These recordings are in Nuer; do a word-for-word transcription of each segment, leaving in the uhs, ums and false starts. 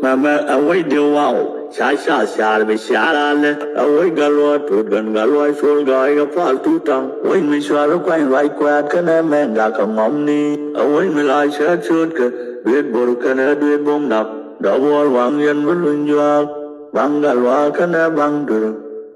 Mɛmɛ ɛ wec diw waw ca ca thiaar bi ciaar alɛ. Ɛ wec Gatluak Tut kɛnɛ Gatluak Col Ga̱a̱c kɛ pal Tut Taŋ. Wec mi cual kuany ruac kuɛɛt kɛnɛ mɛn gak kɛ ŋɔmni. Ɛ wec mi la cäät cöötkɛ duet bor kɛnɛ duet bo̱ŋ dak. Dɔ̱buɔl waŋ yɛn bi luny juaak. Baŋ Gatluak kɛnɛ baŋ Dur.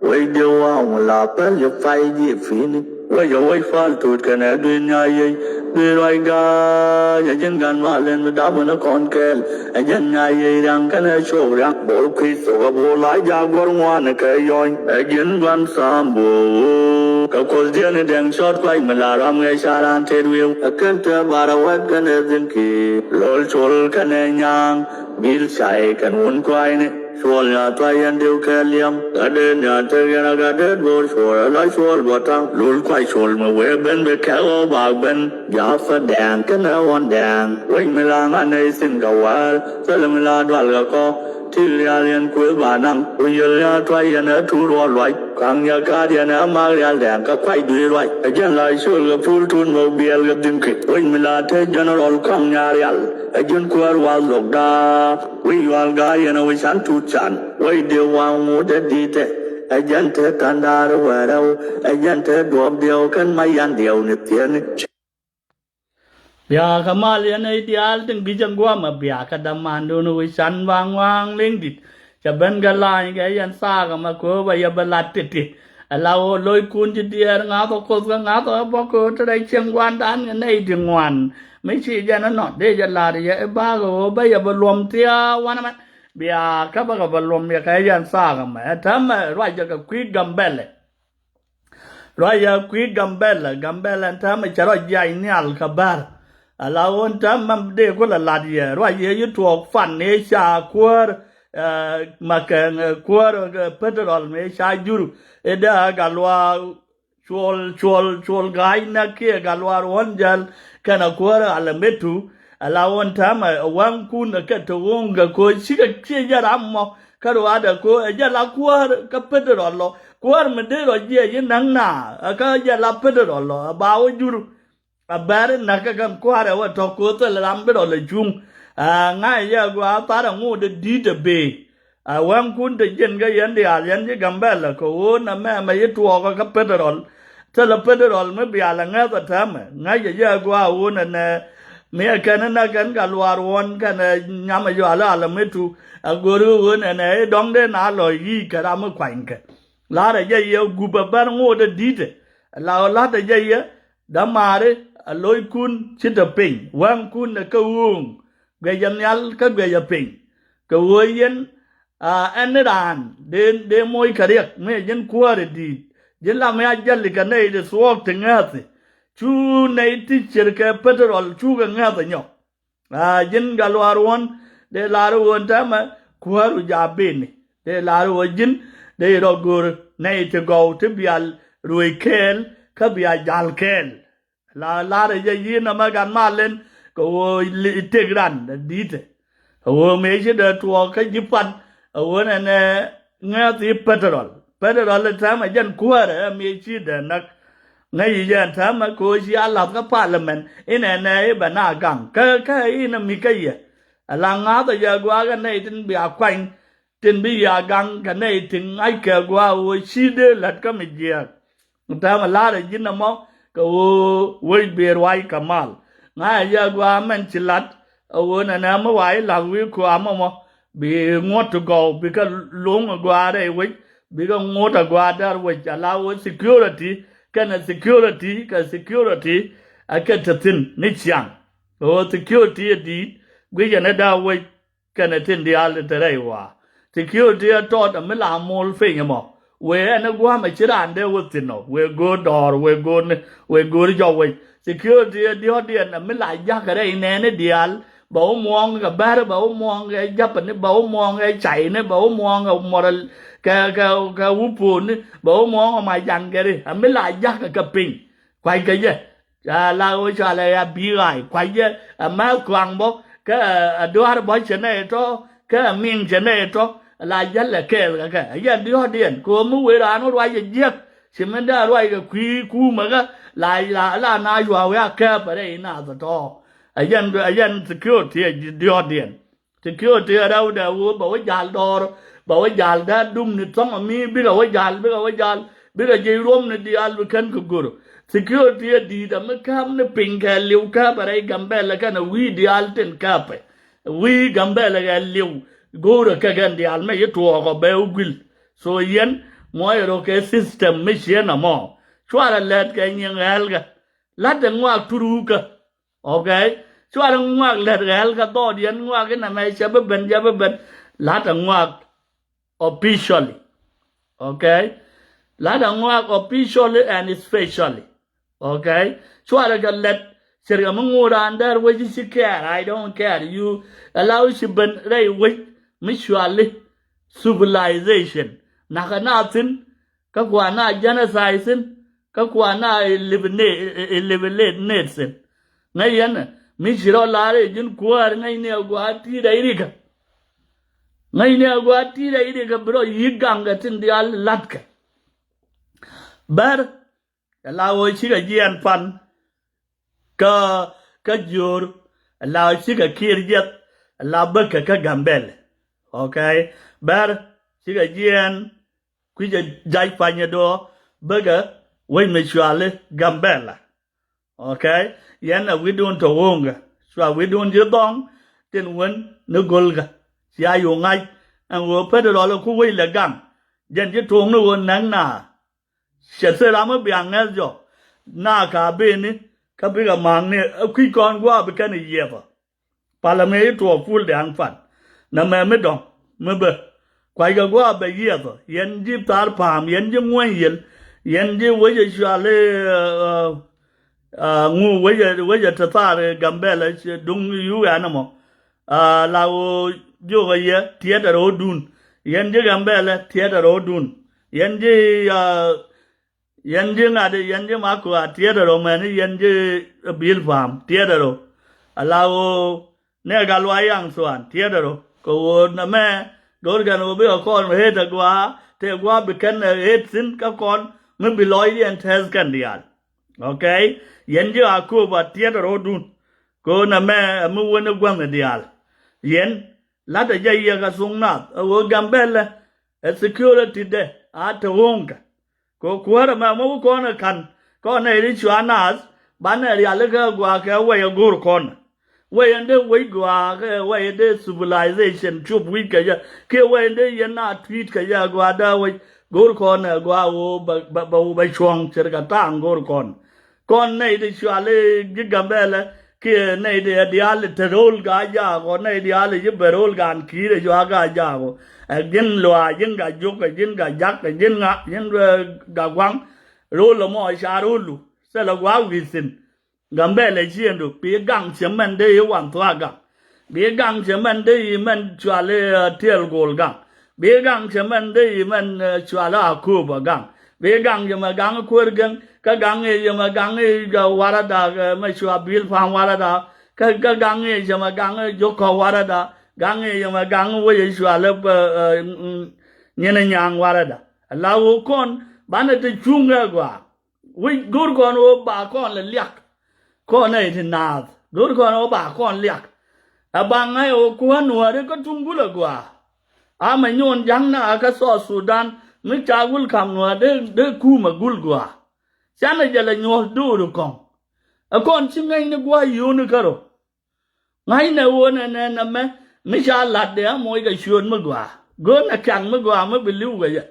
Wec diw waŋ la pɛl yɛ pay ji̱ pi̱ni. Wec ɛ wec pal Tut kɛnɛ dui̱n nya yiëë. Dui̱n ruac ga̱a̱c ɛ ji̱n gan malɛn mi dap wänä kɔn kɛɛl. Ɛ ji̱n nya yiëë riaŋ kɛnɛ cok riaŋ. Bol kui̱ thok ɛ bol la jaak guɔ̱r ŋuan kɛ yɔny. Ɛ ji̱n gua̱n thaam bo̱o̱ kɛ kuoth diɛn i̱ dɛŋ cɔt kuac mi la ram ŋɛ ca raan tet wi̱i̱w. Ɛ kɛn te bar ɛ wɛt kɛnɛ dhi̱n ki̱i̱ lo̱l col kɛnɛ nyaaŋ. Bil cay kɛn wun kuayni. Cuɔl nya tuay yɛn diw kɛ liɛm. Gat dee nya tek yɛn a gat dee go̱o̱r cuɔl a la cuɔl bɔ taŋ. Lul kuay cuɔl mi wee ben bi kɛk ɣɔw bak ben. Ja̱a̱ pä dɛɛŋ kɛnɛ ɣɔn dɛɛŋ. Wec mi la ŋa̱n nɛy thi̱n kɛ wäär. Thilɛ mi la dual kɛ kɔ. Ti rial yɛn kuëth ba naŋ. Ku yel nya tuay yɛn a tuur wä luac. Kaŋ nya kaat yɛn a mak rial dɛɛŋ kɛ kuay dui̱ luac. Ɛ jɛn la cuɔl kɛ pul tun mɛ biɛl kɛ dhi̱n kɛ. Wec mi la te general kaŋ nya rial. Ɛ ji̱n kuäär wath lok da̱a̱. Wi̱i̱ yual ga̱a̱c yɛn ɛ wi̱c can Tut can. Wec diw waŋ ŋut ɛ di̱t ɛ. Ɛ jɛn te ka̱n da̱a̱r ɛ wɛɛr ɛw. Ɛ jɛn te duɔ̱ɔ̱p diɛw kɛn ma yan diɛw ni thieen. Bia kɛ mal yɛn ɛ diaal tin gi̱c ɛ gua̱a̱m ɛ bia kɛ dämandun wi̱c can ba ŋua̱a̱ŋ liŋ di̱t. Cɛ ben kɛ la̱a̱ny kɛ yɛn thaak ɛmɛ kööp ɛ yɛ bɛ lat ti̱ti̱. Ala ɣöö lo̱ckun ci diɛɛr ŋa̱th ɔ koth kä ŋa̱th ɔ bä kööt te rɛy cieŋ gua̱ndan kɛ nɛy ti ŋuan. Mi ci jɛn inɔ dee jɛ la̱r yɛ i̱ ba̱a̱k ɣöö bä yɛ bä luɔ̱m thia̱a̱ wanɛ mɛ. Bia kä bä kɛ bä luɔ̱m yɛ kɛ yɛn thaak ɛmɛ ɛ täämɛ ruacɛ kɛ kui̱ Gambɛlɛ. Ruacɛ kui̱ Gambɛlɛ, Gambɛlɛ ɛn täämɛ cɛ rɔ jiac nhial kɛ bär. Ala ɣöö ɛn täämɛ dee kulɛ la̱t yɛ ruacɛ yi tuɔɔk fan ëë ca kuäär. Makɛŋ kuäär petrol mëë ca jur i̱ dee Gatluak Cuɔl Cuɔl Cuɔl Ga̱a̱c näk kiɛ Gatluak Ruɔ̱n jäl kɛnɛ kuäär Alamitu. Ala ɣöö ɛn täämɛ ɛ wäŋkun ɛ kɛ te ɣööŋ kɛ köö cikɛ ciɛ jɛ ram mɔ kä ruaadɛ köö ɛ jɛ la kuäär kä petrol lɔ kuäär mi dee rɔ jiɛ yi näk na ɛ kä jɛ la petrol lɔ ɛ ba wä jur. A bɛr näk kɛ kɛn kua̱rɛ wä tɔ̱ ko̱ thil ram bi rɔ lɛ cuŋ. A ŋa̱c yɛ gua tharɛ ŋot ɛ di̱t ɛ bee. A wäŋkun te jiɛn kɛ yɛn diaal yɛn ci Gambɛlɛ kɛ ɣöö nɛ mɛmɛ yi tuɔɔkä kä petrol. Thilɛ petrol mi bial ɛ ŋäth ɛ täämɛ ŋa̱c yɛ yɛ gua ɣöö nɛ nɛ mi ɛ kɛn ɛ näk kɛn Gatluak Ruɔ̱n kɛn ɛ nyam ɛ yual ɛ Alamitu. A go̱r ɣöö nɛ nɛ i̱ dɔ̱ŋ dee na lɔc yi̱i̱c kɛ ram mi kuanykɛ. La̱rɛ jɛ yɛ gup ɛ bär ŋot ɛ di̱t ɛ la ɣöö la̱t ɛ jɛ yɛ. Dämaari a lo̱ckun ci te piny wäŋkun ɛ kä ɣööŋ. Guɛcɛ nhial kä guɛcɛ piny. Kɛ ɣöö yɛn a ɛn ni raan dee dee moc kɛ riɛk mi ji̱n kuäär ɛ di̱i̱t. Ji̱n la mi a jäli kɛ nɛy ti thuɔɔk ti ŋääthi. Cu nɛy ti cier kɛ petrol cukɛ ŋääth ɛ nyɔk. A ji̱n Gatluak Ruɔ̱n dee lar ɣöö ɛn täämɛ kuääru jaabini dee lar ɣöö ji̱n dee rɔ go̱r nɛy ti gɔw ti bial ruëc kɛɛl kä bial ja̱l kɛɛl. La lar jɛ yi̱n ɛmɛ gat mal in kɛ ɣöö li- tëk ran di̱tɛ. Ɣöö mëë ci dee tuɔɔk kä ji̱ pan ɣöö nɛnɛ ŋäth i̱ petrol. Petrol in täämɛ jɛn kuäärɛ ɛ mëë ci dee näk. Ŋäc yi jɛn täämɛ kɛ ɣöö ci a la̱th kä parliament inɛnɛ i̱ bɛ na gaŋ kä kä inɛ mi kä yɛ. Ala ŋa̱th ɛ jɛ gua̱a̱k ɛ nɛy tin bia kuany tin bi yia gaŋ kɛ nɛy tin ŋa̱ckɛ gua̱a̱k ɣöö ci dee la̱t kä mi jiääk. Täämɛ la̱rɛ ji̱n ɛmɔ kɛ ɣöö wec bëë ruac kɛ mal. Ŋa̱cɛ jɛ gua̱a̱k mɛn ci la̱t ɛ ɣöö nɛnɛ mi wa̱a̱ i̱ la̱th wi̱i̱ kua̱a̱mɔ mɔ. Bi ŋuɔ̱t ti gɔw bikɛ lo̱ŋ ɛ gua̱a̱r rɛy wec bikɛ ŋuɔ̱t ɛ gua̱a̱r däär wec ala wec security kɛnɛ security kɛ security. Ɛ kɛ te thi̱n ni ciaŋ ɣöö security ɛ di̱i̱t guic ɛn ɛ däär wec kɛnɛ tin diaal te rɛy wa̱a̱. Security ɛ tɔt ɛ mi la mol piny ɛmɔ wëë ɛn ɛ gua̱a̱m ɛ ci raan dee wä thi̱n ɔ wëë go̱o̱r dɔɔr wëë go̱o̱r ni wëë go̱o̱r jɔw wec. Security ɛ diɔ̱ɔ̱kdiɛn ɛ mi la ja̱k ɛ rɛy nɛɛni diaal. Bɛ wä muɔ̱ɔ̱ŋ kɛ bäri bɛ wä muɔ̱ɔ̱ŋ kɛ ja̱pani bɛ wä muɔ̱ɔ̱ŋ kɛ caini bɛ wä muɔ̱ɔ̱ŋ kɛ mɔrɛl kɛ kɛ kɛ wuponi bɛ wä muɔ̱ɔ̱ŋ kɛ majaŋkɛri ɛ mi la ja̱k kɛ piny. Kua̱ckɛ jɛ ca la ɣöö cɔalɛ ya bi̱i̱ ɣaac kua̱ckɛ ɛ määth kuaŋ bä kä ɛ dua̱r bä cɛ nɛy tɔ̱ kä ɛ miŋ cɛ nɛy tɔ̱. La jäl ɛ kɛɛl kɛ kɛ ɛ jɛ diɔ̱ɔ̱kdiɛn kɛ ɣöö mi wëë raan wä ruac ɛ jiäk. Ci min dee ruac kɛ kui̱ kuumä kä la la la na yua̱a̱ wi̱i̱ a kääp ɛ rɛy naath ɛ tɔ̱. Ɛ jɛn ɛ jɛn security ɛ diɔ̱ɔ̱kdiɛn. Security ɛ rɛwdɛ ɣöö bɛ wä jal dɔɔr, bɛ wä jal dee dum ni thɔŋ ami, bikɛ wä jal, bikɛ wä jal, bikɛ ji̱ ruɔm ni diaal bi kɛn kɛ go̱r. Security ɛ di̱i̱t ami kääp ni piny kɛ li̱w kääpɛ rɛy Gambɛlɛ kɛnɛ wi̱i̱ diaal tin kääpɛ. Wi̱i̱ Gambɛlɛ kɛ li̱w go̱o̱rɛ kɛ kɛn diaal mɛ yi tuɔɔk ɔ bɛ wä guil. So yɛn muɔc rɔ kɛ system mi cieen amɔ. Cuarɛ lɛt kɛ nyiŋ ɣɛɛlkä. La̱t ɛ ŋuak turuukä. Okay. Cuarɛ ŋuak lɛt ɣɛɛlkä dhɔɔt yɛn ŋuak inɛ mɛ cɛ bi ben, cɛ bi ben. La̱t ɛ ŋuak officially. Okay. La̱t ɛ ŋuak officially and specially. Okay. Cuarɛ kɛ lɛt cɛ riɛm mi ŋuur raan dɛr wec ci care. I don't care. You allow ci ben rɛy wec mi cuali civilization. Nakä na thin kä kuan na genocide thin kä kuan na eliminate, eliminate nation. Ŋäc yɛn mi ci rɔ lar i̱ ji̱n kuäär ŋäcni a gua̱a̱ ti̱i̱t a irikä. Ŋäcni a gua̱a̱ ti̱i̱t a irikä bi rɔ yi̱k gaŋkɛ tin diaal la̱tkɛ. Bär ɛ la ɣöö cikɛ jiɛɛn pan kä kä jiöör ɛ la ɣöö cikɛ kiɛɛr jiɛth ɛ la bäkɛ kä Gambɛl. Okay. Bär cikɛ jiɛɛn kui̱cɛ jac panyɛ dɔɔ bäkɛ wec mi cuali Gambɛla. Okay. Yɛn a wi̱dun tɔ wo̱o̱ŋkɛ cua wi̱dun ji̱ dhɔŋ tin wen ni go̱lkä. Cia yo̱o̱ ŋa̱c ɛn ɣöö pet rɔl ku wec lɛ gaŋ. Jɛn ji̱ tuɔ̱ɔ̱ŋni ɣöö näk na cɛ thil ram mi bia ŋäth jɔ na ka beni kä bikɛ ma̱a̱ŋni ɛ kui̱c kɔn gua̱a̱ bi kɛn i̱ yiɛthɔ. Palä mëë i̱ tuɔɔk pul diaŋ pan nɛ mɛ mi dɔ̱ŋ mi bä. Kuackɛ gua̱a̱ bɛ yiɛthɔ yɛn ji̱ thaar pa̱a̱m yɛn ji̱ ŋuäny yel yɛn ji̱ wecɛ cuali ŋu wecɛ wecɛ te thaar Gambɛlɛ duŋ yu ɛn ɛmɔ. La ɣöö jiökɛ yɛ tiɛtɛ ro̱o̱dun yɛn ji̱ Gambɛlɛ tiɛtɛ ro̱o̱dun yɛn ji̱ Yɛn ji̱ ŋa̱t yɛn ji̱ ma kua̱a̱t tiɛtɛ rɔ mɛn yɛn ji̱ bil pa̱a̱m tiɛtɛ rɔ. Ala ɣöö nɛ gal wa yaŋ thuan tiɛtɛ rɔ kɛ ɣöö nɛ mɛ go̱o̱r kɛn ɣöö bikɛ kɔn ɣet ɛ gua̱a̱ tëë gua̱a̱ bi kɛn ɛ ɣet thi̱n kä kɔn mi bi lɔcdiɛn tɛth kɛn diaal. Okay. Yɛn ji̱ a kööp a tiɛtɛ rɔ dun kɛ ɣöö nɛ mɛ ɛ mi wen ɛ guänh ɛ diaal. Yɛn la̱tɛ jɛ yiëk a thuŋ nath ɛ ɣöö Gambɛlɛ ɛ security dɛ a te ɣööŋkɛ. Kɛ kuäärä mɛ muk kɔn ɛ ka̱n kɔn nɛy ti cua naath banɛ rialikä gua̱a̱ kɛ wɛy ɛ go̱o̱r kɔn. Wɛy ɛn dee wec gua̱a̱ kɛ wɛy ɛn dee civilization cup wi̱c kɛ jɛ kiɛ wɛy ɛn dee yɛn na tui̱i̱t kɛ jɛ gua̱a̱ dee wec go̱o̱r kɔn ɛ gua̱a̱ ɣöö bɛ bɛ bɛ cuɔ̱ŋ ce̱tkɛ ta̱a̱ŋ go̱o̱r kɔn. Kɔn nɛy ti cuali ji̱ Gambɛlɛ kiɛ nɛy ti ɛ diaal te ro̱l gaa jaak ɔ nɛy diaal ji̱ bɛ ro̱l gaan ki̱i̱r ɛ cua gaa jaak ɔ. Ɛ ji̱n luaac ji̱n ga jok ɛ ji̱n ga jak ɛ ji̱n ŋa ji̱n ga gua̱ŋ. Ro̱l ɛmɔ ca ro̱lu thilɛ gua̱a̱k wi̱i̱ thi̱n. Gambɛlɛ ciëndu bi gaŋ cɛ mɛn dee i̱ wan thuaak gaŋ. Bi gaŋ cɛ mɛn dee i̱ mɛn cuali tiɛl go̱o̱l gaŋ. Bi gaŋ cɛ mɛn dee i̱ mɛn cuali a kööp a gaŋ. Bi gaŋ cɛ mɛ gaŋ kuäär gɛŋ kä gaŋ i̱ cɛ mɛ gaŋ i̱ warada mɛ cua bil pa̱a̱m warada. Kä kä gaŋ i̱ cɛ mɛ gaŋ i̱ jok kɔ warada. Gaŋ i̱ cɛ mɛ gaŋ i̱ wec i̱ cuali nyin i̱ nyaŋ warada. Ala ɣöö kɔn banɛ te cuŋ ɛ gɔaa. Wi̱c go̱r kɔn ɣöö ba kɔn lɛ liak. Kɔn nɛy ti naath go̱r kɔn ɣöö ba kɔn liak. Ɛ ba ŋa̱c ɣöö kuäär nuääri kä tuŋ gul agɔaa. Amɛ nyuɔn ja̱ŋ na kä South Sudan mi ca gul ka̱m nuäär dee dee kuumɛ gul gɔaa. Canɛ jɛ lɛ nyuɔ̱th do̱r kɔŋ. Ɛ kɔn ci ŋäcni gua̱a̱c yio̱o̱ni kärɔ. Ŋa̱cnɛ ɣöö nɛ nɛ nɛ mɛ mi ca la̱t dee amoc kɛ ciööt mi gɔaa. Go̱o̱r nɛ kiak mi gɔaa mi bi li̱w kɛ yɛ.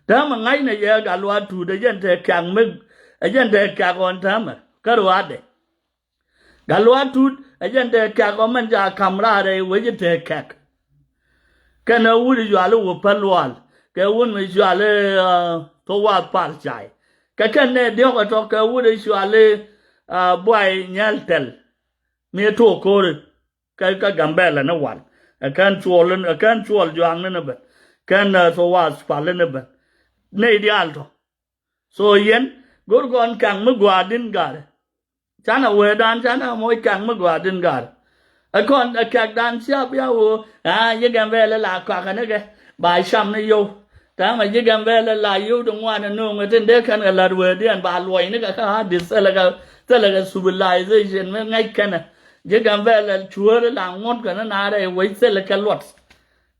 Täämɛ ŋa̱cnɛ yɛ Gatluak Tut ɛ jɛn te kiak mi ɛ jɛn te kiak ɣɔn täämɛ kä ruaadɛ. Gatluak Tut ɛ jɛn te kiak ɣɔn mɛn ca ka̱m raar ɛ wec ɛ te kiak. Kɛnɛ wut i̱ cuali wä päl luaal kɛ wut mi cuali thok wath pal cay. Kɛ kɛn nɛ diɔ̱k ɛ tɔ̱ kɛ wut i̱ cuali buay nyɛl tɛl. Mi ɛ tuɔɔk ko̱ri kä kä Gambɛlɛ ni wal ɛ kɛn cuɔl ɛ kɛn cuɔl juaŋni ni ben kɛn ɛ thok wath pal ni ben. Nɛy diaal tɔ. So yɛn go̱r kɔn kɛŋ mi gua̱a̱r din ga̱rɛ. Canɛ wee dan canɛ moc kɛŋ mi gua̱a̱r din ga̱rɛ. Ɛ kɔn ɛ kɛk dan cia bia woo aa yi Gambɛlɛ la kɔakɛ ni kɛ ba cam ni yow. Täämɛ ji̱ Gambɛlɛ la yio̱w ti ŋuan ɛ no̱o̱ŋ ɛ tin dee kɛn kɛ la̱t wee diɛn ba luɔcni kɛ kä Addis thilɛ kɛ thilɛ kɛ civilization mi ŋäc kɛnɛ. Ji̱ Gambɛl ɛ cuäär la ŋuɔ̱t kɛn na rɛy wec thilɛ kɛ luɔt.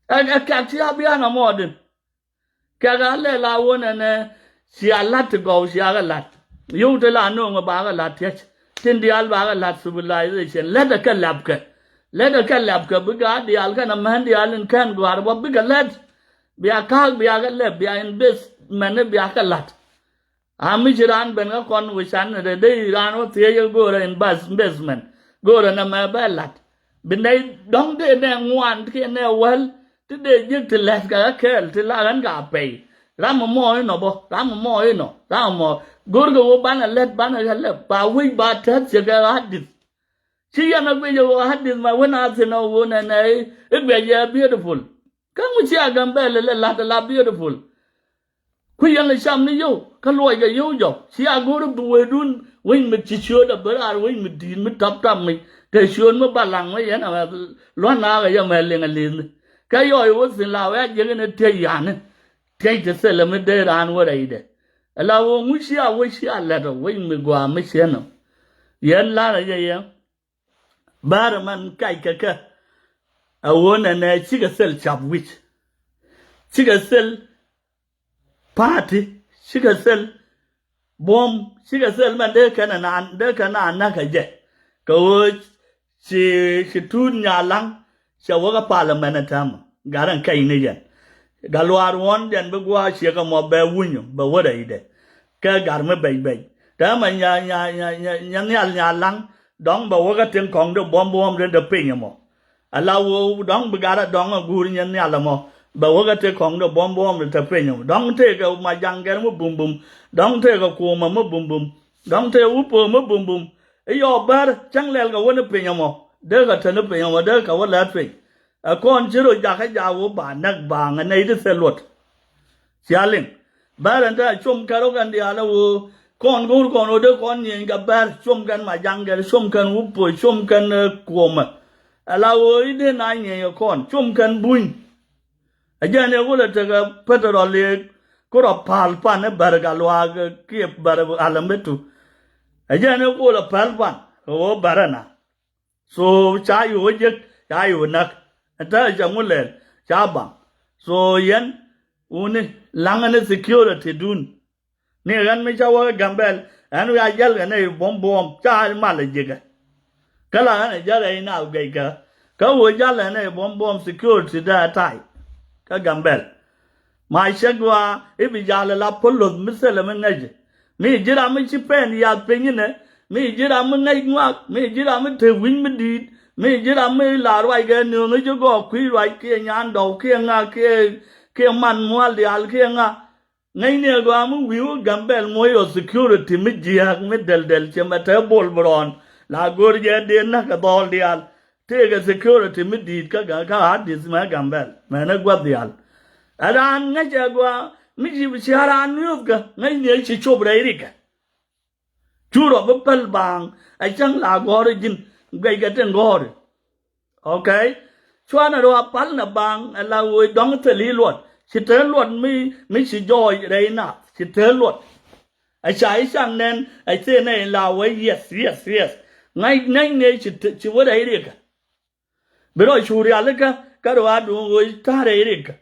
Ɛ kɛk ci a bian amɔɔdin. Kɛk a lɛ la wun ɛnɛ cia la̱t ti gɔw cia kɛ la̱t. Yio̱w ti la no̱o̱ŋ ba kɛ la̱t tiɛc. Tin diaal ba kɛ la̱t civilization. Lɛt ɛ kɛ lɛpkɛ. Lɛt ɛ kɛ lɛpkɛ bikɛ a diaal kɛn a män diaal in kɛn gua̱a̱r bä bikɛ lɛt. Bia ka̱a̱k bia kɛ lɛp bia investment bia kɛ la̱t. A mi ci raan ben kä kɔn wi̱can ni dee dee raan wä thiec kä go̱o̱rä in bas-, investment. Go̱o̱rä nɛ mɛ bɛ la̱t. Bi nɛy dɔ̱ŋ dee nɛ ŋuan kiɛ nɛ wäl ti dee ji̱k ti lɛt kɛ kä kɛɛl ti la ɣän ka pɛy. Ram mɔ inɔ bä, ram mɔ inɔ, ram mɔ. Go̱o̱rkɛ wä banɛ lɛt banɛ kɛ lɛp ba wi̱c ba tɛth cɛ kɛ ɣa̱t di̱th. Ci yɛn a guic ɛ ɣöö hadith ma wen a thin ɛ ɣöö nɛnɛ i̱ guic ɛ beautiful. Kä ŋu ci a Gambɛl lɛ la̱t ɛ la beautiful. Ku yɛn lɛ cam ni yio̱w kä luɔc kɛ yio̱w jɔk ci a go̱r bi wecdun wec mi ci ciööt a bi raar wec mi di̱i̱t mi tap tap mi kɛ ciööt mi balaŋ mi yɛn a luɔ̱n naak ɛ yɛ mɛ liŋ ɛ li̱thni. Kä yɔc ɣöö thin la wɛ a jiäk in ɛ tiec yani. Tiec ti thilɛ mi dee raan wä rɛydɛ. Ala wä ŋu cia wä cia lɛt ɔ wec mi gɔaa mi ciɛn ɔ. Yɛn lar a yɛ yɛ. Bär man kac kɛ kɛ. A wä nɛnɛ cikɛ thil cap wi̱c. Cikɛ thil party. Cikɛ thil buɔ̱m. Cikɛ thil mɛn dee kɛn a naan dee kɛn a naan näk a jɛ. Kɛ ɣöö ci, ci tuut nyalaŋ. Cɛ wä kä parliament ɛ täämɛ gat ɛn kɛc ni yɛn. Gat luaar ɣɔ̱n yɛn bi gua̱a̱ ciek ɛmɔ bɛ wunyä bɛ wä rɛydɛ. Kɛ gat mi bɛc bɛc täämɛ nya, nya, nya, nya, nya nhial nyalaŋ. Dɔ̱ŋ bɛ wä kä tin kɔ̱ŋ di buɔ̱m buɔ̱m rin te piny ɛmɔ. Ala wä dɔ̱ŋ bi gat ɛ dɔ̱ŋ ɛ guur nyin nhial ɛmɔ. Bɛ wä kä tin kɔ̱ŋ di buɔ̱m buɔ̱m rin te piny ɛmɔ dɔ̱ŋ tëëkɛ majaŋ gɛr mi bum bum. Dɔ̱ŋ tëëkɛ kuɔmɛ mi bum bum. Dɔ̱ŋ tëëkɛ wupö mi bum bum. I̱ yɔɔ bär cäŋ lɛl kɛ wä ni piny ɛmɔ dee kɛ te ni piny ɛmɔ dee kɛ wä lät piny. Ɛ kɔn ci rɔ jakä jak wä ba näk baaŋ ɛ nɛy ti thil luɔt. Cia liŋ bär ɛn te a com kɛn rɔ kɛn diaal ɛ wä kɔn go̱o̱r kɔn wä dee kɔn nyieny kɛ bär com kɛn majaŋ kɛn com kɛn wupö com kɛn kuɔmɛ. Ɛ la wä i̱ dee na nyieny ɛ kɔn com kɛn buny. Ɛ jɛn ɛ wulɛ tekɛ petrol i̱ ku rɔ pa̱l pan i̱ bär gal waak kiɛ bär alamitu. Ɛ jɛn ɛ wulɛ pa̱l pan kɛ wä bär ɛna. So ca yo̱o̱ jek ca yo̱o̱ näk. Ɛ te cɛ ŋu lɛl ca baŋ. So yɛn wuni laŋä ni security dun. Ni ɣän mi ca wä kä Gambɛl ɣän wi̱i̱ a jäl kɛ nɛy buɔ̱m buɔ̱m ca mal ɛ ji̱kɛ. Kä la ɣän ɛ jäl rɛy naath guɛckɛ kä ɣöö jäl ɛ nɛy buɔ̱m buɔ̱m security dee a tay. Kä Gambɛl ma cäk gɔaa i̱ bi ja̱l ɛ la po̱l lo̱th mi thilɛ mi ŋäcɛ. Mi ji̱ ram mi ci pɛn yath piny inɛ mi ji̱ ram mi ŋäc ŋuak mi ji̱ ram mi te wi̱ny mi di̱i̱t mi ji̱ ram mi la ruac kɛ nööŋ i̱ ci gɔɔk kui̱ ruac kiɛ nyan dɔw kiɛ ŋa kiɛ kiɛ man mual diaal kiɛ ŋa. Ŋäcni ɛ gɔaa mi wi̱i̱ wä Gambɛl muɔ̱c ɔ security mi jiääk mi dɛl dɛl ciɛ mɛ te bol bi rɔɔn la go̱r jɛ dee näk kɛ dhɔɔl diaal. Tëëkɛ security mi di̱i̱t kä kä Addis mɛ Gambɛl mɛn ɛ gua̱th diaal. Ɛ raan ŋäc ɛ gɔaa mi ci bi cia raan niöthkä ŋäcni ɛ ci cop rɛy rikɛ. Cu rɔ bi päl baaŋ ɛ cäŋ la gɔ̱r ji̱n guɛckɛ tin gɔ̱r. Okay. Cuanɛ rɔ a pal nɛ baaŋ ɛ la ɣöö dɔ̱ŋ thil i̱ luɔt ci te luɔt mi mi ci jɔɔc rɛy nath ci te luɔt. Ɛ ca i̱ caŋ nɛn ɛ thil nɛ in la wee yes yes yes. Ŋa̱c nɛny nɛ ci te ci wä rɛy riɛkä. Bi rɔ cu rialikä kä rɔ a duŋ ɣöö ta̱a̱ rɛy riɛkä.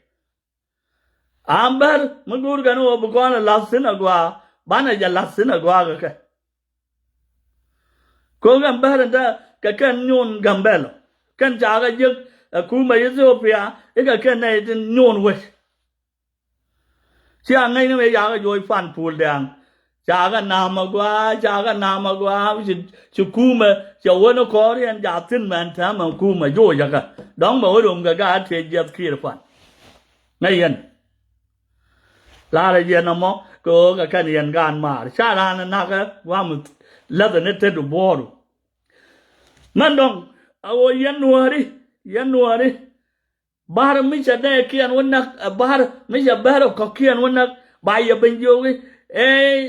A bär mi go̱o̱r kɛn ɣöö bi kɔn ɛ la̱th thi̱n agɔaa banɛ jɛ la̱th thi̱n agɔaa kɛ kɛ. Ko̱ kɛn bär in te kɛ kɛn nyuun Gambɛl kɛn ca kɛ jiäk ɛ kumɛ Ethiopia i̱ kɛ kɛn nɛy tin nyuun wec. Cia ŋäcni mëë ca kɛ juɔc pan puul dɛ̈ɛ̈ŋ. Ca kɛ na̱a̱m agɔaa ca kɛ na̱a̱m agɔaa ci ci kumɛ cɛ wä ni kɔɔr yɛn ca thi̱n mɛn täämɛ kumɛ joc akä dɔ̱ŋ bɛ wä rom kɛ gaat tëë jiɛth kiɛɛr pan. Ŋäc yɛn. La̱rä yɛn ɛmɔ kɛ ɣöö kɛ kɛn yɛn gaan maar ca raan ɛ nakä gua̱a̱m läthɛ ni tet ɛ buɔ̱ɔ̱ru. Mɛn dɔ̱ŋ a ɣöö yɛn nuääri yɛn nuääri. Ba̱r mi cɛ dee kiɛn wä näk ɛ ba̱r mi cɛ bär ɛ kɔ̱k kiɛn wä näk ba yɛ ben jiök i̱ ɛ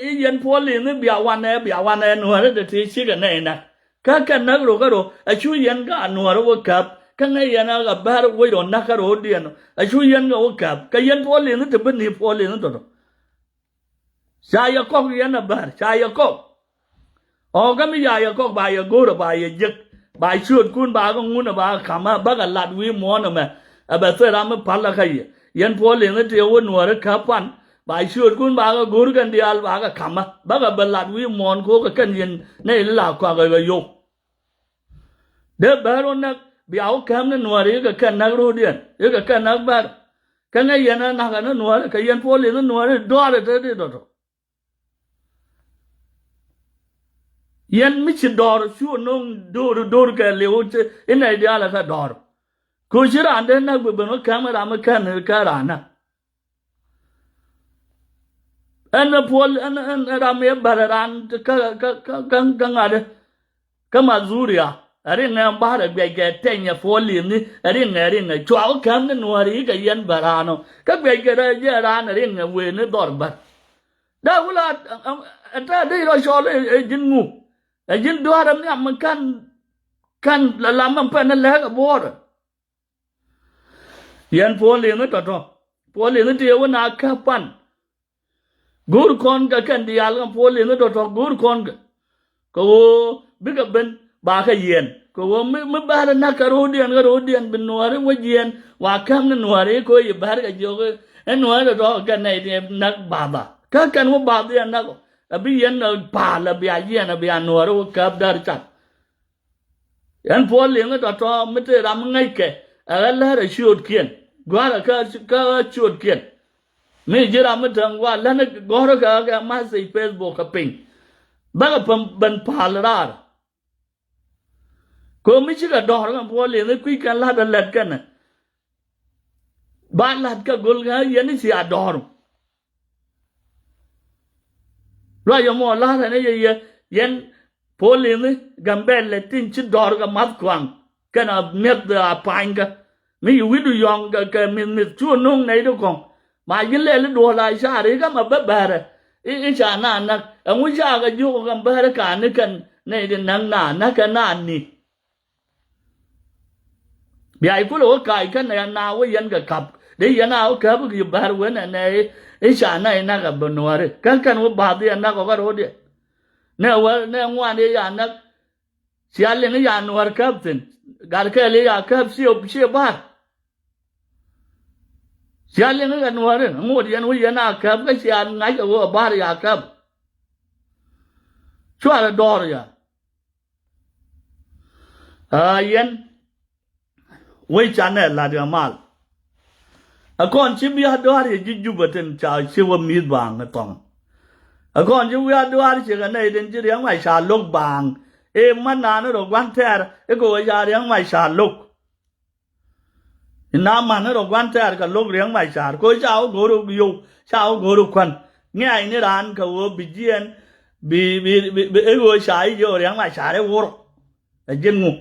i̱ yɛn puɔl i̱ ni bia wanɛ bia wanɛ nuääri dee ti cikɛ nɛy näk. Kä kɛ näk rok kä rok a cu yɛn kä a nuɔɔr wä käp kä ŋäc yɛn a ɣä bär wec rɔ näk kä rok diɛn a cu yɛn kä wä käp kä yɛn puɔl li̱n te bi ni puɔl li̱n tɔtɔ. Ca yɛ kɔk yɛn a bär ca yɛ kɔk. Ɔ kä mi ya yɛ kɔk ba yɛ go̱o̱r ba yɛ jek Ba ciötkun ba kɛ ŋun ɛ ba kɛ ka̱mä, bä kɛ lat wi̱i̱ muɔ̱ɔ̱n ɛmɛ. Ɛ bɛ thil ram mi pal ɛ kä yɛ. Yɛn puɔl liŋ i̱ tëë wä nuääri käp pan. Ba ciötkun ba kɛ go̱o̱r kɛn diaal ba kɛ ka̱mä, bä kɛ bɛ lat wi̱i̱ muɔ̱ɔ̱n ko̱o̱k kɛ kɛn yɛn nɛy li la kɔak ɛ kɛ yio̱w. Dee bär wä näk bia wä käm ni nuääri i̱ kɛ kɛn näk ro̱o̱diɛn, i̱ kɛ kɛn näk bär. Kä ŋäc yɛn ɛ nakä ni nuääri, kɛ yɛn puɔl liŋ i̱ nuääri dɔaar ɛ te di dɔ̱tɔ. Yɛn mi ci dɔ̱r cu no̱o̱ŋ do̱r do̱r kɛ liw i̱ nɛy diaal ɛ kɛ dɔ̱r. Kɛ ci raan dee näk bi ben wä käm ram mi kän kä raan näk. Ɛn ɛ puɔl ɛn ɛn ram mi ɛ bär raan kä kä kä kä ŋa̱t ɛ. Kä Mazuria ɛ riŋɛ, ɛn ba̱r ɛ guiɛc kɛ tɛny ɛ puɔl li̱ni ɛ riŋɛ, ɛ riŋɛ cua wä käm ni nuääri i̱ kɛ yɛn bär raan ɔ. Kä guiɛc kɛ rɛ jɛ raan ɛ riŋɛ wëë ni dhɔr bär. Dee wula ɛ tɛ dee rɔ cɔl ɛ ji̱n ŋu. Ɛ ji̱n dua̱r ɛ nhiam mi kän kän la lam mi pɛn ɛ lɛk ɛ buɔɔrɛ. Yɛn puɔl liŋ i̱ tɔ̱tɔ̱. Puɔl liŋ i̱ tëë wä na käp pan. Go̱o̱r kɔn kɛ kɛn diaal kɛ puɔl liŋ i̱ tɔ̱tɔ̱ go̱o̱r kɔn kɛ. Kɛ ɣöö bikɛ ben ba kɛ yiɛn. Kɛ ɣöö mi, mi bär ɛ näk kɛ ro̱o̱diɛn, kɛ ro̱o̱diɛn bi nuääri wä jiɛɛn. Wa käm ni nuääri ko̱ yi bär kɛ jiök i̱ nuääri tɔ̱tɔ̱ kɛ nɛy ti näk bath a. Kä kɛn wä bath yɛn näk ɔ. A bi yɛn ɛ pa̱a̱l a bia yiɛn a bia nuääri wä käp däär cat. Ɛn puɔl liŋ i̱ tɔ̱tɔ̱ mi tëë ram mi ŋäckɛ ɛ ɣä lär ɛ ciöötkiɛn. Gua̱a̱r ɛ kä kä ɣä ciöötkiɛn. Mi ji̱ ram mi täŋ gua̱a̱r län i̱ gɔ̱rä kɛ ɣä kɛ message Facebook kɛ piny. Bäkɛ pɛm ben pa̱a̱l raar. Kɛ mi cikɛ dɔ̱r kɛn puɔl liŋ i̱ kui̱ kɛn la̱t ɛ lät kɛnɛ. Ba la̱t kɛ go̱l ɣä yɛn i̱ cia dɔ̱r. Ruac ɛmɔ la̱rä ni yɛ yɛ yɛn puɔl liŋi Gambɛl lɛ tin ci dɔ̱r kɛ math kuaŋ kɛn a mi̱eth a pa̱nykä. Mi yi wi̱cdu yɔ̱ŋ kɛ, kɛ mi̱th mi̱th cu no̱o̱ŋ nɛy ti kɔ̱ŋ. Ma ji̱ lɛl i̱ duɔ̱ɔ̱l a ca̱r i̱ kä ma bä bäärä i̱, i̱ ca naan näk. Ɛŋu ca kɛ jiök kɛ Gambɛl ka̱n ni kɛn nɛy ti näk naan näk kɛ naan ni. Bia i̱ kulɛ wä kac kä nɛ na wä yɛn kɛ kap. Dee yɛn a wä käp i̱ bär wen ɛ nɛ i̱ ca nɛ i̱ nak ɛ bä nuääri. Kä kɛn wä bath yɛn nak ɔ kä ro̱o̱diɛ. Nɛ wä nɛ ŋuan i̱ ya nak. Cia liŋ i̱ ya nuäär käp thi̱n. Gat kɛɛl i̱ ya käp ciɛ, ciɛ ba̱r. Cia liŋ i̱ ya nuääri. Ŋot yɛn wä yɛn a käp kä cia ŋa̱c ɛ wä ba̱r ya käp. Cuarɛ dɔɔr ya. Aa yɛn wec canɛ la̱t ɛ mal. Ɛ kɔn ci bia dua̱r yɛ ji̱ Jubɛ tin ca ci wä mi̱th baaŋ ɛ thɔŋ. Ɛ kɔn ci bia dua̱r ciɛ kɛ nɛy tin ci riɛŋ ma ca lo̱k baaŋ. Ëë män naan rɔ gua̱n tɛɛr i̱ kɛ wä ca riɛŋ ma ca lo̱k. Ina man ni rɔ gua̱n tɛɛr kɛ lo̱k riɛŋ ma car ko̱ ca wä go̱o̱r yow ca wä go̱o̱r kuän. Ŋi̱a̱c ni raan kɛ ɣöö bi jiɛɛn bi bi bi bi i̱ ɣöö ca i̱ jiɛ ɣöö riɛŋ ma car i̱ wur. Ɛ ji̱n ŋu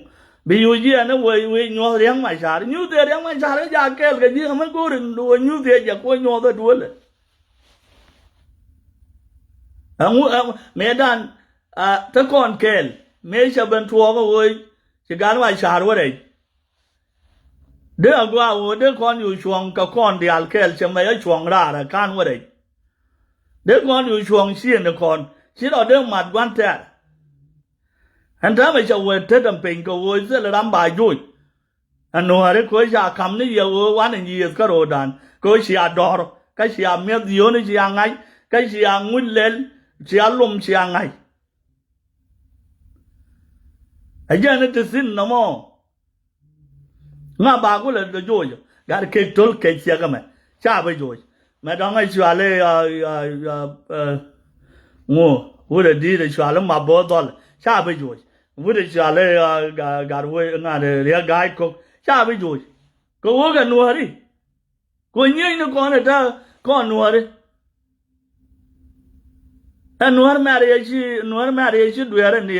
bi yu jiɛɛn i̱ wee wee nyuɔ̱th riɛŋ ma car nyuuth ëë riɛŋ ma car i̱ ja kɛɛl kɛ ji̱ ɛmɛ go̱o̱r in duɔ̱ɔ̱r nyuuth ëë jɛ kuɔ nyuɔ̱th ɛ duëlɛ. Ɛŋu ɛŋu mëëdan a te kɔn kɛɛl mëë cɛ ben tuɔɔk ɛ ɣöö ci gat ma car wä rɛc. Dee a gɔaa ɣöö dee kɔn yu cuɔ̱ŋ kɛ kɔn diaal kɛɛl cɛ mɛc a cuɔ̱ŋ raar ɛ ka̱n wä rɛc. Dee kɔn yu cuɔ̱ŋ ciëëni kɔn ci rɔ dee mat gua̱n tɛɛr. Ɛn täämɛ cɛ wee tet ɛn piny kɛ ɣöö thilɛ ram ba joc. Ɛn nuääri ko̱ ca ka̱m ni yɛ ɣöö wan in yiëëth kä ro̱o̱dan ko̱ cia dɔ̱r kä cia mi̱eth yio̱o̱ni cia ŋa̱c kä cia ŋuc lɛl cia lom cia ŋa̱c. Ɛ jɛn i̱ ti thi̱n nɔmɔ. Ŋa ba kulɛ dɔ joc gat kek to̱l kec ciɛk ɛmɛ ca bi joc. Mɛ dɔ̱ŋ ɛ cuali ŋu wut ɛ di̱i̱t ɛ cuali map bo̱o̱ dhɔl ca bi joc. Wut ɛ cuali gat wee ŋa̱t riɛk ga̱a̱c ko̱k ca bi joc. Kɛ wee kɛ nuääri. Ku nyiecni kɔn ɛ ta̱a̱ kɔn nuääri. Ɛ nuäär mɛ̈r yɛ ci nuäär mɛ̈r yɛ ci dueerä ni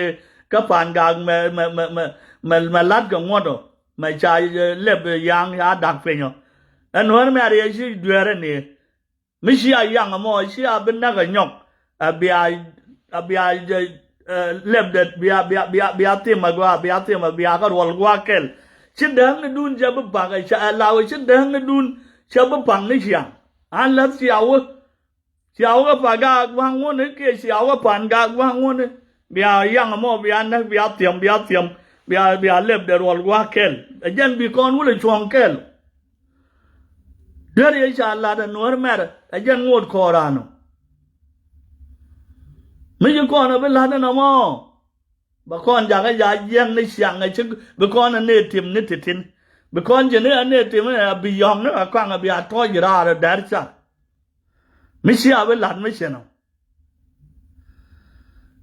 kä pa̱a̱n gak mɛ mɛ mɛ mɛ mɛ mɛ la̱t kɛ ŋuɔ̱t ɔ mɛ ca lɛp ya̱a̱ŋ ya da̱k piny ɔ. Ɛ nuäär mɛ̈r yɛ ci dueerä ni mi ci a yaŋ ɛmɔ ci a bi näk ɛ nyɔk. A bia a bia lɛp det bia bia bia bia thim a gɔaa bia thim a bia kä ruɔl gua̱a̱k kɛl. Ci dääknidun cɛ bi pa̱k ɛ ca ɛ law ci dääknidun cɛ bi pa̱k ni ciaŋ. An läth cia wä. Cia wä kɛ pa̱n gak gua̱a̱ŋ ŋuɔ̱ni kiɛ cia wä kɛ pa̱n gak gua̱a̱ŋ ŋuɔ̱ni. Bia yaŋ ɛmɔ bia näk bia thiɛm bia thiɛm. Bia, bia lɛpdɛ ruɔl gua̱a̱k kɛl. Ɛ jɛn bi kɔn wulɛ cuɔ̱ŋ kɛl. Deri ɛ ca lat ɛ nuäär mɛr ɛ jɛn ŋot kɔɔran ɔ. Mi ci kɔn ɛ bi lat ɛn ɛmɔ. Bɛ kɔn jakä ja jiɛŋ ni ciaŋ ɛ ci bi kɔn ɛ nɛy tim ni ti̱ti̱n. Bi kɔn ji̱ ni ɛ nɛy tim ɛ bi yɔ̱ŋ ni ɛ kɔaŋ ɛ bia tɔ̱ɔ̱c raar ɛ dɛr car. Mi cia bi lat mi cin ɔ.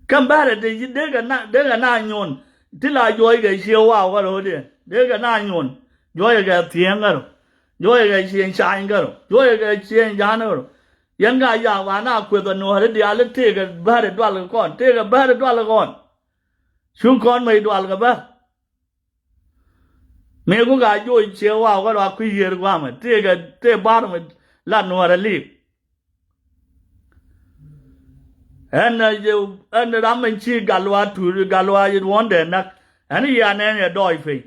Kä bärɛ ti dee kɛ na, dee kɛ na nyuɔn. Ti la juɔc kɛ cie waw kä ro̱o̱diɛn. Dee kɛ na nyuɔn. Juɔc kɛ thiëŋ kä rɔ. Juɔc kɛ cieŋ cany kä rɔ. Juɔc kɛ cieŋ ja̱a̱n kä rɔ. Yɛn ka yak ba na kueth ɛ nuɔ̱ɔ̱ri diaal i̱ tëëkɛ bärɛ dual kɛ kɔn. Tëëkɛ bärɛ dual kɛ kɔn. Cu kɔn mec dual kɛ bär. Mëë ku ka joc cie waw kä rɔ a kui̱ yiër gua̱a̱mɛ. Tëëkɛ tëë bar mɛ la nuɔ̱ɔ̱rɛ li̱i̱k. Ɛn, ɛn ram ɛn ci gal wa tuur, gal wa yit wuɔ̱ndɛ näk. Ɛn yia nɛn yɛ dɔɔc piny.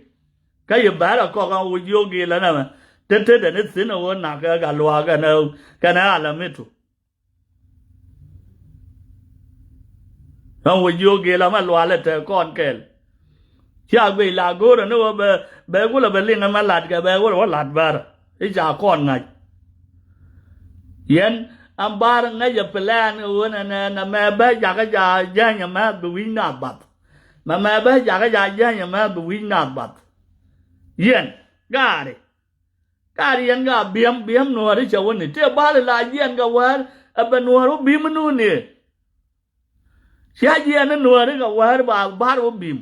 Kä yɛ bäär ɛ kɔk ɛn wi̱c yio̱k gil ɛn ɛmɛ. Te tetdɛ ni thi̱n ɛ ɣöö nak ɛ gal wa kɛnɛ, kɛnɛ alamitu. Ɛn wi̱c yio̱k gil ɛmɛ lualɛ te kɔn kɛl. Cia guic la go̱o̱rä ni wä bɛ, bɛ gulɛ bɛ liŋ ɛmɛ lat kɛ bɛ wä wä lat bär. I̱ ca kɔn ŋa̱c. Yɛn ɛn bar ŋäcɛ plan ɣöö nɛ, nɛ, nɛ mɛ bä jakä ja jäny ɛmɛ bi wi̱c naath bath. Mɛ mɛ bä jakä ja jäny ɛmɛ bi wi̱c naath bath. Yɛn gaari. Gaari yɛn ga bi̱em, bi̱em nuɔ̱ɔ̱ri cɛ wä ni. Tëë bar la jiɛn kɛ wäär ɛ bɛ nuɔ̱ɔ̱r wä bi̱em nu ni. Cia jiɛn ni nuääri kɛ wäär ba bar wä bi̱i̱m.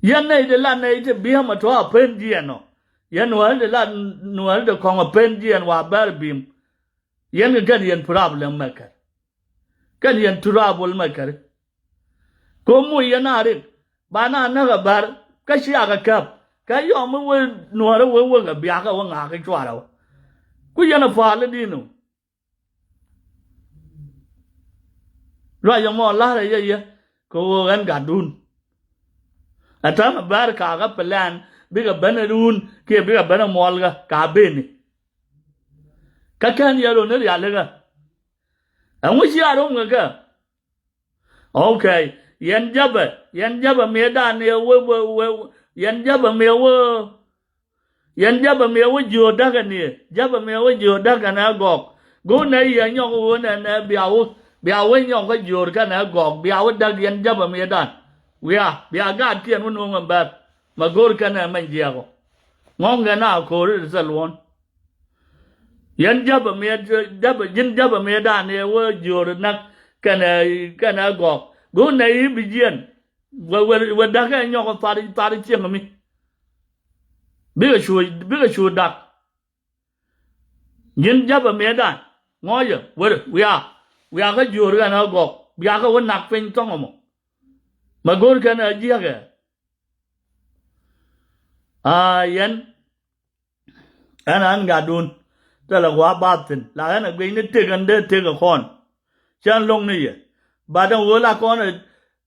Yɛn nɛy ti la nɛy ti bi̱i̱m a tɔ̱ a pen jiɛn ɔ. Yɛn nuääri ti la nuääri ti kɔ̱ŋ a pen jiɛn wa bär bi̱i̱m. Yɛn kɛ kɛn yɛn problem mɛ kɛr. Kɛn yɛn trouble mɛ kɛr. Ko muc yɛn a rik ba na näk a bär kä ciak a käp. Kä yɔm mi wee nuääri wee wek a biakä wä ŋa̱a̱k kä cuarɛ wä. Ku yɛn a pa̱a̱l i̱ di̱n ɔ. Ruac ɛmɔ la̱rä yɛ yɛ kɛ ɣöö ɣän gatdun. Ɛ täämɛ bäär kakä plan bikɛ ben ɛ run kiɛ bikɛ ben ɛ muɔlkä ka beni. Kä kɛn yɛ run ni rialikä. Ɛŋu ci a rom kɛ kɛ? Ok. Yɛn jäpɛ, yɛn jäpɛ miëëdan yɛ wee, wee, wee, yɛn jäpɛ miëë wee. Yɛn jäpɛ miɛ wä jiöördäkɛ ni, jäpɛ miɛ wä jiöördäkɛ nɛ gɔk. Go̱o̱r nɛ yɛ nyɔk ɣöö nɛ nɛ bia wä, bia wä nyɔk kä jiöör kɛnɛ gɔk, bia wä däk yɛn jäpɛ miɛ dan. Wia, bia gaatkiɛn wä nuɔ̱ŋ ɛn bɛr. Mɛ go̱o̱r kɛnɛ mɛny jiɛk ɔ. Ŋɔ̱ŋkɛ na ko̱ri ri thil wuɔ̱n. Yɛn jäpɛ miɛ, jäpɛ, ji̱n jäpɛ miɛ dan yɛ wä jiöör näk kɛnɛ, kɛnɛ gɔk. Go̱o̱r nɛ i̱ bi jiɛn. Wä, wä, wä da̱kɛ nyɔk thar, thar cieŋ mi. Bikɛ cu, bikɛ cu dak. Nyin jäpɛ miɛ dan. Ŋɔ̱ɔ̱cɛ wër wia. Wia kä jiöör kɛn ɛ gɔk. Bia kɛ wä nak piny thɔŋ ɛmɔ. Mɛ go̱o̱r kɛn ɛ jiäkɛ. Aa, yɛn. Ɛn an gatdun. Thilɛ gua̱a̱ bath thi̱n. La ɛn ɛ guic ni tëk ɛn dee tëk ɛ kɔn. Cän lo̱ŋ ni yɛ. Bat ɛn ɣöö la kɔn ɛ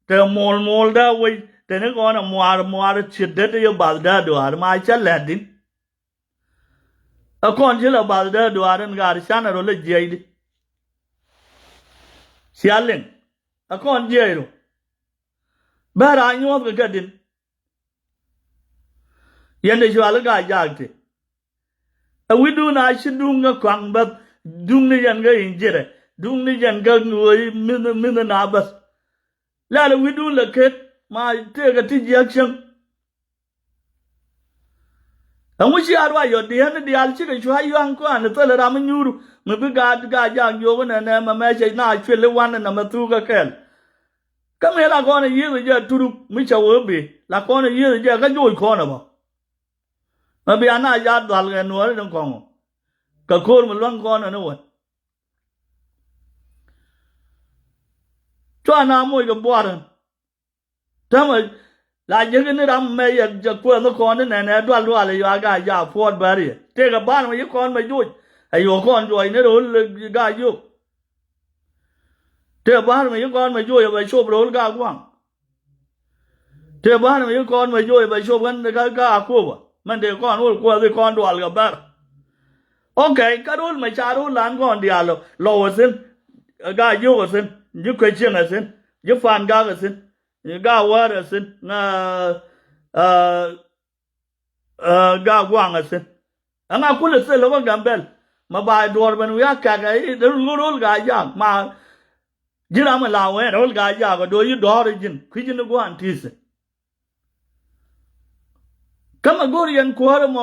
te muɔl muɔl dee wec. Te ni kɔn ɛ muaar muaar ciet det yɛ bath dee duaar ma cä lɛt din. Ɛ kɔn ci la bath dee duaar ɛn gaat canɛ rɔ lɛ jiɛcdi. Cia liŋ. Ɛ kɔn jiɛc rɔ. Bɛ raan nyuɔ̱th kɛ kɛ din. Yɛn dee cual i̱ Gaa-jaak ti. Ɛ wi̱cdun a ci duŋ kä kɔaŋ bäth, duŋ ni yɛn kä in ji̱rɛ, duŋ ni yɛn kä ŋuɔ̱i mi̱th, mi̱th na bäth. Lɛl ɛ wi̱cdun lɛ ket ma tëëkɛ ti jiäk cäŋ. Ɛŋu ci a ruac yɔ diɛn diaal cikɛ cua yua̱ŋ kɔaŋ ni thilɛ ram mi nyuur mi bi Gaa-, Gaa-jaak jiök inɛ nɛ mɛ mɛ cɛ na cuël i̱ wan inɛ mɛ thuk kä kɛl. Kä mëë la kɔn ɛ yiëth ɛ jɛ turuk mi cɛ wee bi la kɔn ɛ yiëth ɛ jɛ kä joc kɔn ɛ bä. Mɛ bia na ya dhal kɛ nuɔɔri ni kɔŋɔ. Kɛ ko̱r mi luäŋ kɔn ɛ ni wä. Cua na moc kɛ buarä. Tämɛ la jiäk ni ram mɛ yɛ jɛ kuɛth ni kɔn ni nɛnɛ dual dual ɛ yua Gaa-jaak puɔt bäri yɛ. Tëëkɛ bar mɛ yi kɔn mɛ joc. Ɛ yuɔ kɔn juɔc ni ro̱l Gaa-jiök. Tëë bäär mi ci kɔn mɛ joc ɛ bɛ cop ro̱l ka gua̱a̱ŋ. Tëë bäär mi ci kɔn mɛ joc ɛ bɛ cop ɣän kä, kä Akoba. Mɛn tëë kɔn wä kuäthi kɔn dual kɛ bär. Ok, kä ro̱l mɛ ca ro̱l lan kɔn diaal lɔ, lɔ wä thi̱n. Gaa-jiök wä thi̱n. Ji̱ kuec cieŋ wä thi̱n. Ji̱ pa̱a̱n gak wä thi̱n. Ga wäär ɛ thi̱n ŋa, ɛ, ɛ, ga guaŋ ɛ thi̱n. Ɛŋa kulɛ thil ɛ wä Gambɛl. Ma ba duɔ̱ɔ̱r ben wi̱i̱ a kɛk ɛ i̱ dee rul ɣöö rol Gaa-jaak ma ji̱ ram ɛ la wɛn rol Gaa-jaak ɛ do̱ yi dɔ̱ɔ̱r ɛ ji̱n kui̱ ji̱n i̱ gua̱a̱n ti̱i̱th. Kä mɛ go̱o̱r yɛn kuäärä mɔ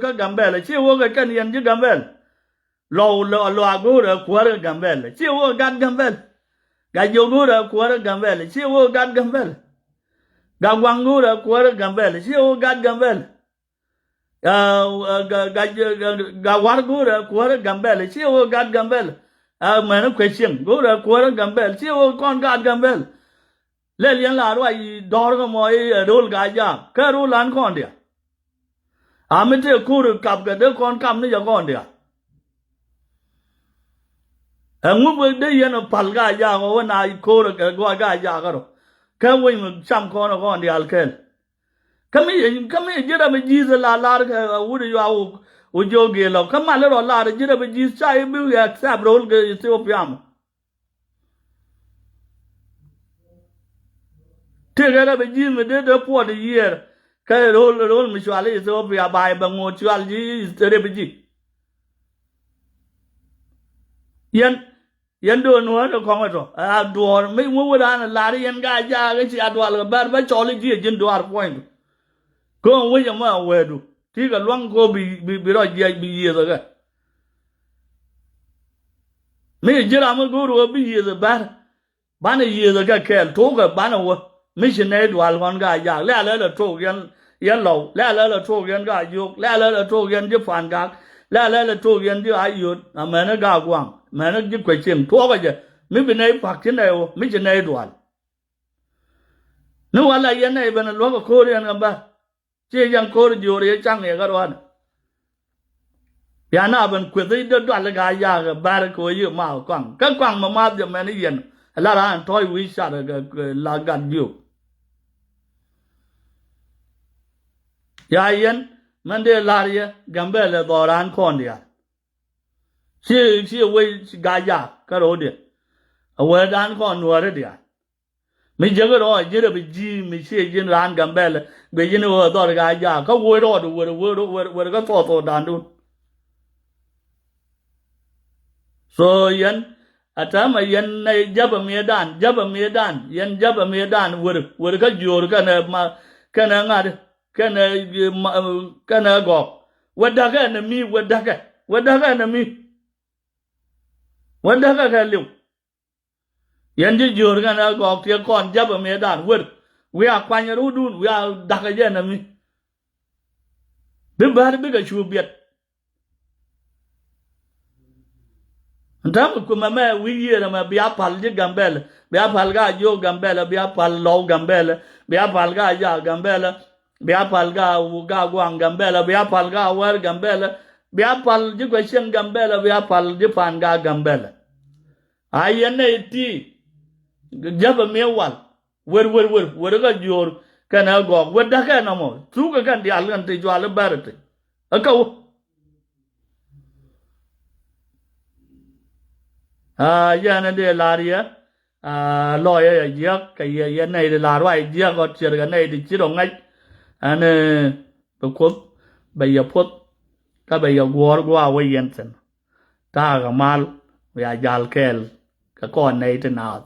kä Gambɛl, ci wä kɛ kɛn yɛn ji̱ Gambɛl. Lɔw lɔ lɔ a go̱o̱r ɛ kuäärä Gambɛl, ci wä gat Gambɛl. Gat jiök go̱o̱r ɛ kuäärä Gambɛl, ci wä gat Gambɛl. Gat guaŋ go̱o̱r ɛ kuäärä Gambɛl, ci wä gat Gambɛl. Ɛ, ɛ, ga, ga, ga, ga war go̱o̱r ɛ kuäärä Gambɛl, ci wä gat Gambɛl. Ɛ, mɛn kuɛ cieŋ go̱o̱r ɛ kuäärä Gambɛl, ci wä kɔn gat Gambɛl. Lɛl yɛn la ruac dɔ̱r kä mɔ i̱ ɛ rol Gaa-jaak kä rol an kɔn diaal. A mi tëë ko̱r kap kɛ dee kɔn kap ni jɛ kɔn diaal. Ɛŋu bɛ dee yɛn ɛ pal Gaa-jaak ɔ wä na ko̱r kɛ gua̱a̱c Gaa-jaak kä rɔ. Kä wec mi cam kɔn ɛ kɔn diaal kɛl. Kä mi, kä mi ji̱ rɛp ji̱th la lar kɛ wut yua wä jiök gëë lɔ. Kä mal rɔ lar ji̱ rɛp ji̱th ca i̱ bi accept rol kɛ Ethiopia mɔ. Tëëkɛ rɛp ji̱th mi dee dee puɔt yiëër. Kä ro̱l, ro̱l mi cual i̱ Ethiopia ba i̱ bɛ ŋo̱o̱t cual ji̱ rɛp ji̱th. Yɛn, yɛn do̱n wä ni kɔŋ ɛ tɔ a duɔ̱ɔ̱r mi wä wä raan lar yɛn Gaa-jaak kä ci a dual kɛ bär bä cɔl i̱ ji̱ ɛ ji̱n duaar puɔ̱ny. Kä wec ɛmɔ a wäädu ti kɛ luaŋ kɛ bi, bi, bi rɔ jiɛc bi yiëth ɛ kɛ. Mi ji̱ ram mi go̱o̱r wä bi yiëth ɛ bär. Banɛ yiëëthä kɛ kɛɛl tuɔɔkɛ banɛ wä mi ci nɛy dual kɔn Gaa-jaak lɛ alɛ lɛ tuɔɔk yɛn, yɛn lɔw lɛ alɛ lɛ tuɔɔk yɛn Gaa-jiök lɛ alɛ lɛ tuɔɔk yɛn ji̱ Pa̱a̱n-gak lɛ alɛ lɛ tuɔɔk yɛn ji̱ Ayot amäni Gaa-guaŋ mäni ji̱ kuɛ cieŋ tuɔɔkɛ jɛ mi bi nɛy pa̱k ci nɛy wä mi ci nɛy dual. Ni wä la yɛn nɛy ben luäk ɛ ko̱o̱r yɛn kɛ bär. Ci yɛn ko̱r jiöör yɛ caŋ yɛ kä rua̱n. Bia na ben kueth i̱ dee dual i̱ Gaa-jaak ɛ bär kɛ wä yiëë ma kɔaŋ kä kɔaŋ mɛ math jɛ mɛn i̱ yɛn. Ɛ la raan tɔ̱ɔ̱c wi̱i̱ car kɛ la gat jiök. Ya yɛn mɛn dee la̱r yɛ Gambɛl ɛ dhɔɔran kɔn diaal. Ci, ci wec Gaa-jaak kä ro̱o̱diɛn. Ɛ wee dan kɔn nuääri diaal. Mi jäkä rɔɔdɛ ji̱n rɛp ji̱ mi ciɛ ji̱n raan Gambɛl guic ji̱n ɣöö dhɔr Gaa-jaak kä woc rɔɔdɛ wër wër wër wër kä thuɔth thuɔth da̱a̱ndun. So yɛn a täämɛ yɛn nɛ jäpɛ miëëdan jäpɛ miëëdan yɛn jäpɛ miëëdan wër wër kä jiöör kɛnɛ ma kɛnɛ ŋa̱t kɛnɛ ma kɛnɛ gɔɔk. Wä da̱kɛ ɛn ɛ mi wä da̱kɛ wä da̱kɛ ɛn ɛ mi wä da̱kɛ kɛ liw. Yɛn ji̱ jiöör kɛnɛ gɔɔk tiɛ kɔn jäpɛ miëëdan wër wiaa kuany rudun wiaa da̱kɛ jɛ nɛmi. Bi bär bikɛ cu biɛt. Ɛn täämɛ kuëmɛ mɛ wi̱i̱ yiëër ɛmɛ bia pal ji̱ Gambɛl bia pal Gaa-jiök Gambɛl bia pal lɔw Gambɛl bia pal Gaa-jaak Gambɛl bia pal Gaa Gaa-guaŋ Gambɛl bia pal Gaa-wäär Gambɛl bia pal ji̱ guɛ cieŋ Gambɛl bia pal ji̱ Pa̱a̱n-gak Gambɛl. A yɛn nɛy ti jäpɛ miɛ wal wër wër wër wër kä jiöör kɛnɛ gɔɔk wër da̱kɛ nɔmɔ thukɛ kɛn diaal kɛn ti jual i̱ bɛr ti. Ɛ kä wä. A yɛn ɛ dee la̱r yɛ a lɔɔyä yɛ jiäk kɛ yɛ yɛ nɛy ti la̱r ruac jiäk ɔ ciɛr kɛ nɛy ti ci rɔ ŋäc. Ɛn bi Kuoth bɛ yɛ puɔth kä bɛ yɛ guɔ̱ɔ̱r gua̱a̱ wä yɛn thi̱n. Ta̱a̱ kɛ mal wiaa jal kɛɛl kɛ kɔn nɛy ti naath.